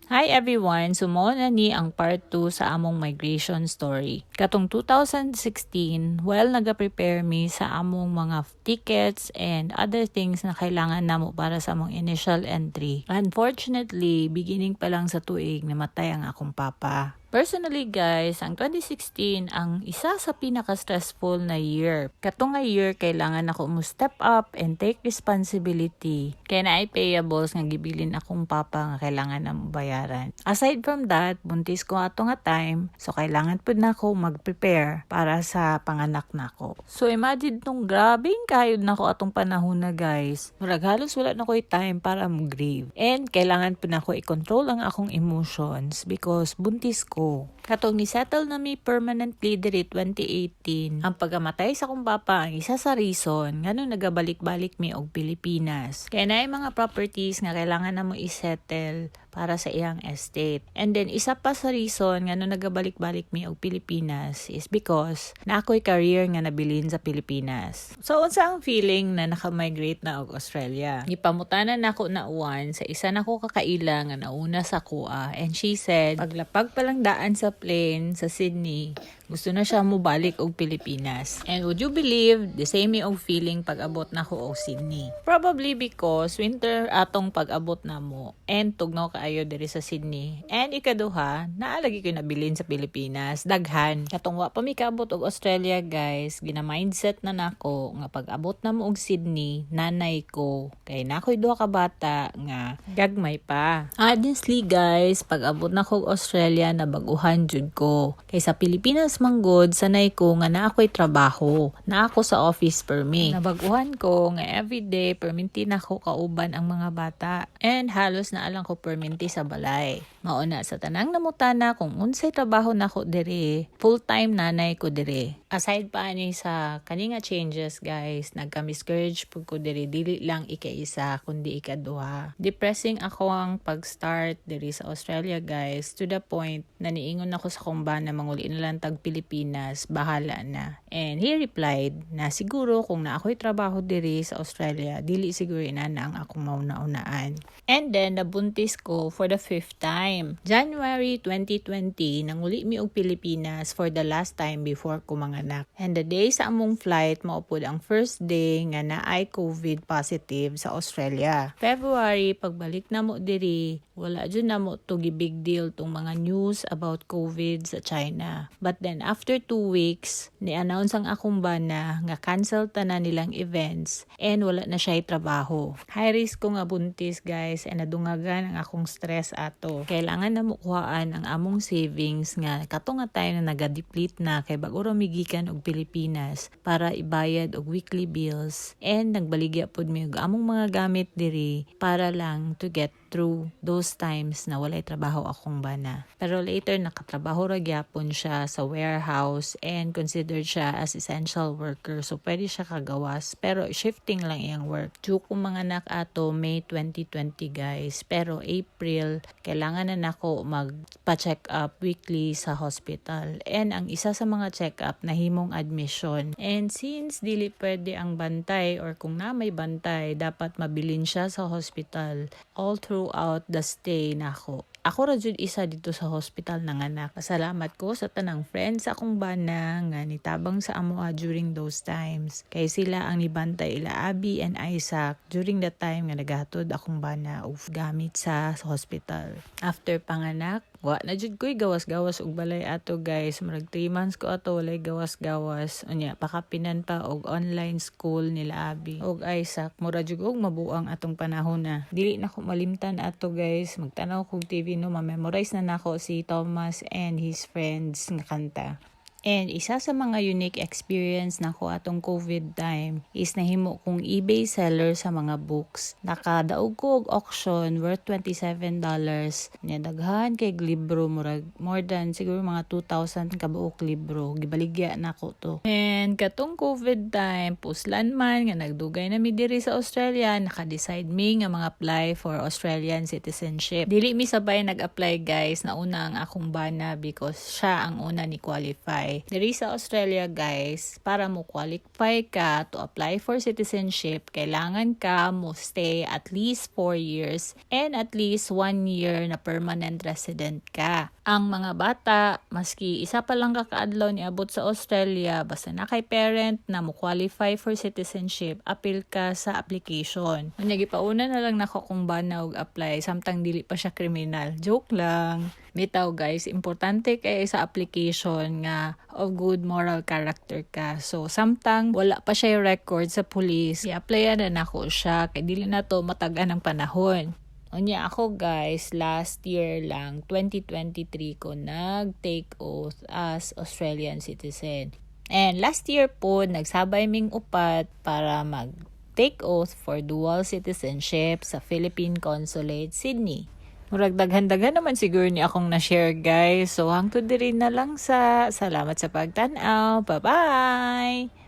Hi everyone! So mao na ni ang part 2 sa among migration story. Katong 2016, well, naga-prepare mi sa among mga tickets and other things na kailangan namo para sa among initial entry. Unfortunately, beginning pa lang sa tuig, namatay ang akong papa. Personally guys, ang 2016 ang isa sa pinaka-stressful na year. Kato nga year, kailangan ako mo step up and take responsibility. Kay naay payables nga gibilin akong papa nga kailangan na mo bayaran. Aside from that, buntis ko ato nga time, so kailangan pud nako mag-prepare para sa panganak nako. So imagine tong grabing kayod nako atong panahon na, guys. Murag halos wala na ko'y time para mo grieve. And kailangan pud nako i-control ang akong emotions because buntis ko. Katong ni-settle na mi permanently diri 2018, ang pagkamatay sa akong papa ang isa sa reason nganong nagabalik-balik mi og Pilipinas. Kay naay mga properties nga kailangan namo i-settle para sa iyang estate. And then isa pa sa reason ngano nagabalik-balik mi og Pilipinas is because na ako'y career nga nabilin sa Pilipinas. So unsa ang feeling na naka-migrate na og Australia? Gipamutanan nako na one sa isa nako kakaila nga nauna sa akoa, and she said paglapag pa lang daan sa plane sa Sydney, gusto na siya mobalik og Pilipinas. And would you believe, the same mi og feeling pag abot nako og Sydney. Probably because winter atong pag-abot namo and tugnaw kaayo diri sa Sydney. And ikaduha, naa lagi ko nabilin sa Pilipinas. Daghan. Katong wa pa mi kaabot og Australia guys, gina-mindset na nako nga pag abot namo og Sydney, nanay ko. Kay naa ko'y duha ka bata nga gagmay pa. Honestly guys, pag abot nako og Australia, nabaguhan jud ko. Kay sa Pilipinas man gud, sanay ko nga naa ko'y trabaho. Naa ko sa office permi. Nabaguhan ko nga everyday perminti nako kauban ang mga bata and halos naa lang ko perminti sa balay. Mao na sa tanang nangutana kung unsay trabaho nako diri, full-time nanay ko diri. Aside pa ani sa kani nga changes guys, nagka-miscarriage pud ko diri, dili lang ikaisa kundi ikaduha. Depressing ako ang pag-start diri sa Australia guys, to the point na niingon ako sa akong bana, manguli na lang tag Pilipinas, bahala na. And he replied na siguro kung naa ko'y trabaho diri sa Australia, dili siguro inana ang akong mauna-unaan. And then nabuntis ko for the fifth time. January 2020, nanguli mi og Pilipinas for the last time before ko manganak. And the day sa among flight, mao pud ang first day nga naay COVID positive sa Australia. February, pagbalik namo diri, wala jud namo to big deal tong mga news about COVID sa China. But then after 2 weeks, ni-announce ang akong bana nga cancel tanan nilang events and wala na siya trabaho. High risk ko nga buntis guys, and nadungagan ang akong stress ato. Kailangan namo kuhaan ang among savings nga kato nga time na naga-deplete na kay bag-o ra mi gikan og Pilipinas para ibayad og weekly bills, and nagbaligya pud mi og among mga gamit diri para lang to get through those times na walay trabaho akong bana. Pero later nakatrabaho ra gyapon siya sa warehouse and considered siya as essential worker, so pwede siya kagawas pero shifting lang iyang work. Due ko manganak ato May 2020 guys, pero April kailangan na nako magpa-check up weekly sa hospital, and ang isa sa mga check up, nahimong admission. And since dili pwede ang bantay or kung na may bantay, dapat mabilin siya sa hospital all throughout the stay nako. Ako ra jud isa dito sa hospital nanganak. Pasalamat ko sa tanang friends sa akong bana nga nitabang sa amoa during those times. Kay sila ang nibantay ila Abby and Isaac during the time nga naghatod akong bana og gamit sa hospital. After panganak, wa na jud ko'y gawas-gawas og balay ato guys. Murag 3 months ko ato walay gawas-gawas. Unya pakapinan pa og online school nila Abby og Isaac. Mura jud og mabuang atong panahon na. Dili na ko malimtan ato guys. Magtanaw kog TV no, ma-memorize na nako si Thomas and His Friends nga kanta. And isa sa mga unique experience nako atong COVID time is nahimo kong eBay seller sa mga books. Nakadaog ko og auction worth $27. Nya daghan kay libro, murag more than siguro mga 2,000 ka buok libro. Gibaligya nako to. And katong COVID time, puslan man nga nagdugay na mi diri sa Australia, naka-decide mi nga mag-apply for Australian citizenship. Dili mi sabay nag-apply guys, nauna ang akong bana because siya ang una ni qualify. Kay diri sa Australia, guys, para mo qualify ka to apply for citizenship, kailangan ka mo stay at least 4 years and at least 1 year na permanent resident ka. Ang mga bata, maski isa pa lang kakaadlaw niabot sa Australia, basta naa kay parent na mo qualify for citizenship, apil ka sa application. Unya, gipauna na lang nako akong bana og apply samtang dili pa siya kriminal. Joke lang. Bitaw, guys, importante kay sa application nga of good moral character ka. So samtang wala pa siya record sa police, i-apply na nako siya kay dili na to matag-an ng panahon. Unya ako, guys, last year lang, 2023 ko nag-take oath as Australian citizen. And last year po, nagsabay ming upat para mag take oath for dual citizenship sa Philippine Consulate, Sydney. Murag daghan-daghan naman siguro ni akong na-share, guys. So hangtod diri na lang sa. Salamat sa pagtan-aw. Bye-bye!